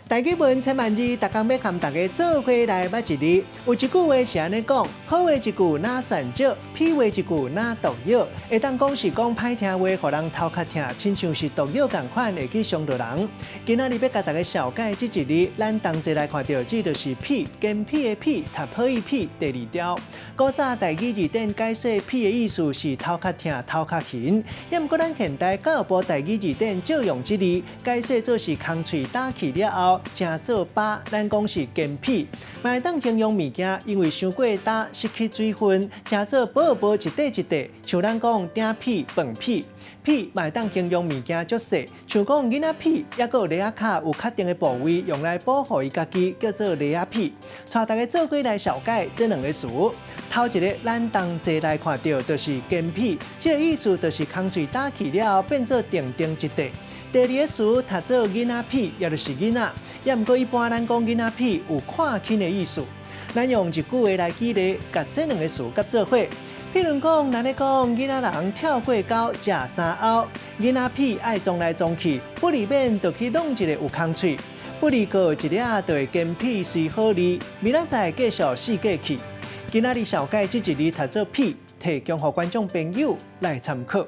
台語文千萬字，逐工欲佮大家做伙來捌一字。有一句話是按呢講：好話一句若算少，屁話一句若毒藥。會當講是講歹聽話，予人頭殼疼，親像是毒藥仝款，會去傷著人。今仔日欲共大家紹介這一字，咱同齊來看著，這就是痞，堅痞的痞，讀破伊屁，第二條。古早台語字典解說痞的意思是頭殼疼、頭殼痕。抑毋過咱現代教育部台語字典照用這字，解說做是空喙打氣了後，成做疤，咱講是乾痞。嘛會當形容物件，因為傷過焦，失去水分，成做薄薄一塊一塊，像咱講鼎痞、飯痞。痞嘛會當形容物件足細，像講囡仔痞，抑閣有螺仔跤有確定的部位用來保護伊家己，叫做螺仔痞。帶大家做伙來紹介這兩个詞。頭一个，咱同齊來看著，就是乾痞，這个意思就是空喙打氣了後變做定定一塊。第二个詞讀做囡仔痞，也就是囡仔，抑毋過一般咱講囡仔痞有看輕的意思。咱用一句話來舉例，共這兩个詞佮做伙。譬如講，咱咧講囡仔人跳過溝食三甌，囡仔痞愛撞來撞去，不離免就去弄一个有空喙，不離過一粒就會堅痞隨好利。明仔載繼續四界去。今仔日紹介這一字讀做痞，提供予觀眾朋友來參考。